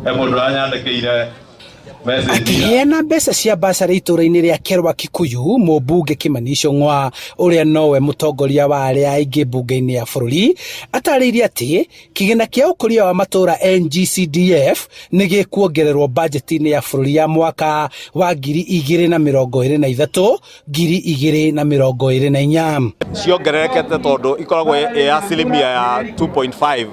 He mũndũ ũranyandĩkĩire message. Akĩheana mbeca cia basarĩ itũra-inĩ rĩa Kerwa Kikuyu, mũmbunge Kimani Ichung'wa ũrĩa nowe mũtongoria wa arĩa aingĩ mbunge-inĩ ya bũrũri atarĩirie atĩ kĩgĩna kĩa ũkũria wa matũra NGCDF nĩ gĩkuongererwo bajeti-inĩ ya bũrũri ya mwaka wa 2023 2024. Ciongererekete tondũ ikoragwo ĩ asilimia ya 2.5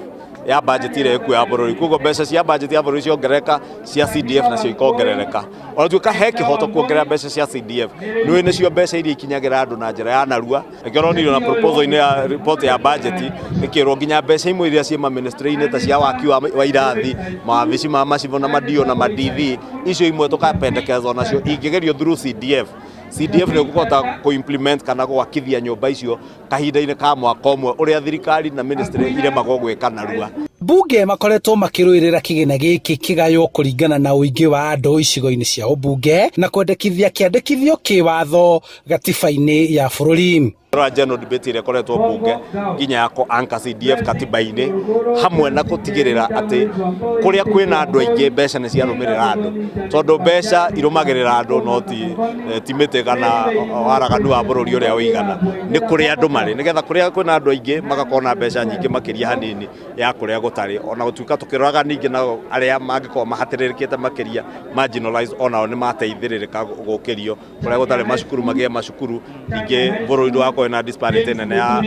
ya bajeti ĩrĩa ĩkuo ya bũrũri. Koguo mbeca cia bajeti ya bũrũri ciongerereka, cia CDF nacio ikongerereka. Ona tuĩka he kĩhoto kuongerera mbeca cia CDF, nĩũĩ nĩcio mbeca iria ikinyagĩra andũ na njĩra ya narua. Nĩkĩo ũronire ona proposal-inĩ ya report ya bajeti ĩkĩrwo nginya mbeca imwe iria ciĩ maministry-inĩ ta cia waki wa irathi, mawabici ma macibũ na ma-DO na ma-DV, icio imwe tũkapendekeza onacio ingĩgerio through CDF. CDF nĩ ũkũhota kũ-implement kana gwakithia nyũmba icio kahinda-inĩ ka mwaka ũmwe, ũrĩa thirikari na ministry iremagwo gwĩka narua. Mbunge makoretwo makĩrũĩrĩra kĩgĩna gĩkĩ kĩgaywo kũringana na ũingĩ wa andũ icigo-inĩ cia ũmbunge na kwendekithia kĩandĩkithio kĩwatho gatiba-inĩ ya bũrũri. Rora general debate ĩrĩa ĩkoretwo mbunge nginya ya kũ-anchor CDF katiba-inĩ, hamwe na gũtigĩrĩra atĩ kũrĩa kwĩna andũ aingĩ mbeca nĩ ciarũmĩrĩra andũ, tondũ mbeca irũmagĩrĩra andũ no ti mĩtĩ kana waraganu wa bũrũri ũrĩa ũigana, nĩ kũrĩa andũ marĩ, nĩgetha kũrĩa kwĩna andũ aingĩ magakorwo na mbeca nyingĩ makĩria hanini ya kũrĩa gũtarĩ. Ona gũtuĩka tũkĩroraga ningĩ nao arĩa mangĩkorwo mahatĩrĩrĩkĩte makĩria, marginalized, onao nĩ mateithĩrĩrĩka gũkĩrio kũrĩa gũtarĩ macukuru magĩe macukuru, ningĩ bũrũri ndũgakorwo na disparity nene ya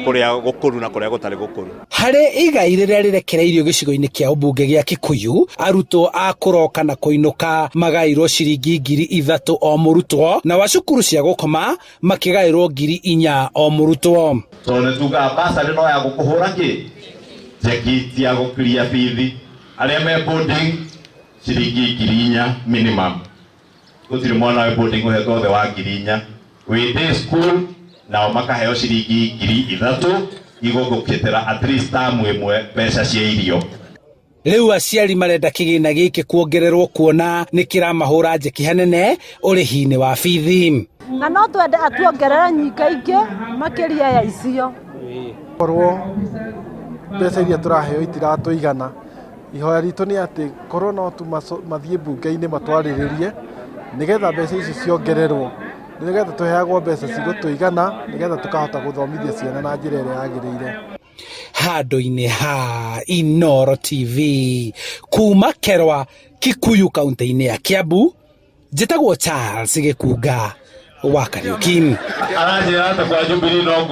kũrĩa gũkũru na kũrĩa gũtarĩ gũkũru. Harĩ igai rĩrĩa rĩrekereirio gĩcigo-inĩ kĩa ũmbunge gĩa Kikuyu, arutwo a kũroka na kũinũka magaĩirwo ciringi 3,000 o mũrutwo, na wa cukuru cia gũkoma makĩgaĩrwo 4,000 o mũrutwo. Tondũ nĩ tugaga basarĩ no ya gũkũhũra kĩ njeki, ti ya gũkiria bithi. Arĩa me boarding ciringi 4,000 minimum. Gũtirĩ mwana wĩ boarding ũhetwo thĩ wa 4,000. Wĩ day school nao makaheo ciringi 3,000 igũgũkĩtĩra at least tamu ĩmwe mbeca cia irio. Rĩu aciari marenda kĩgĩna gĩkĩ kuongererwo kuona nĩ kĩramahũra njeki hanene ũrĩhi-inĩ wa bithi. Na no twende atuongerere nyingaingĩ makĩria ya icio. Korwo mbeca iria tũraheo itiratũigana, ihoya ritũ nĩ atĩ korwo no tu mathiĩ mbunge-inĩ matwarĩrĩrie nĩgetha mbeca ici ciongererwo, nĩgetha tũheagwo mbeca cigũtũigana, nĩgetha tũkahota gũthomithia ciana na njĩra ĩrĩa yagĩrĩire. Handũ-inĩ ha Inooro TV kuma Kerwa, Kikuyu, kaunti-inĩ ya Kiambu, njĩtagwo Charles Gĩkunga wa Kariuki. Aranjĩra atĩ kwa Jubilee no ngue.